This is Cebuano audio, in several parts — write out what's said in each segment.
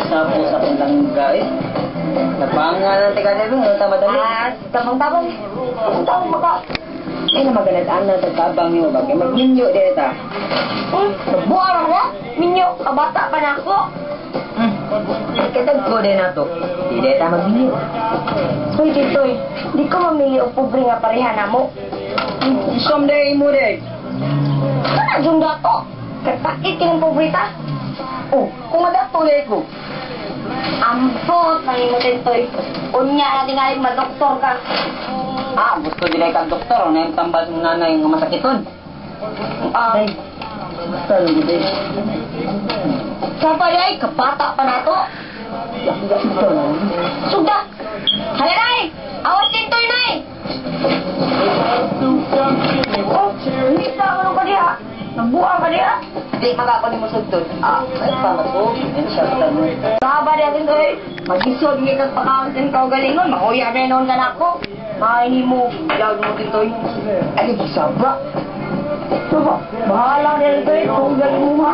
Sa po sa akong langga eh. Napanga lang tika na ito, tama dali. Ah, tabang-tabang. Ang tao maka. Ay na maganad-an na tagtabang niyo ba? Kaya magminyo din ta. Buang na. Minyo, kabata pa na ako. Katag ko din na to. Di din ta magminyo. Hoy, Titoy, di ko mamili og pobre nga pareha namo. Someday mo din. Kana jud dato. Kay kining pobre ta. Oh, kung madato din ko. Ampot nang imo, Tintoy. Unya na tingali madoktor ka. Ah, gusto nila kang doktor. Ano yung tambal ng nanay nga masakiton? Ah, Ay, basta lang gud eh. Sa pa ay kabata pa nato. Ito na. Sugda. Hala nay. Awat Tintoy nay. Oh, hindi sa ako ka diha. Nagbuang ka diha. Di magako ni mo sugdon. Ah, ay pa mato. Siya ta mo. Baba diha, Tintoy. Magisod nga kag pakaon sin kaugalingon, makuya na noon ka nako. Maini mo, Yag mo, Tintoy. Ay, gisaba. Saba, bahala na Tintoy kung galing mo ha.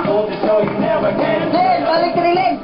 Len, balik ka rin, Len.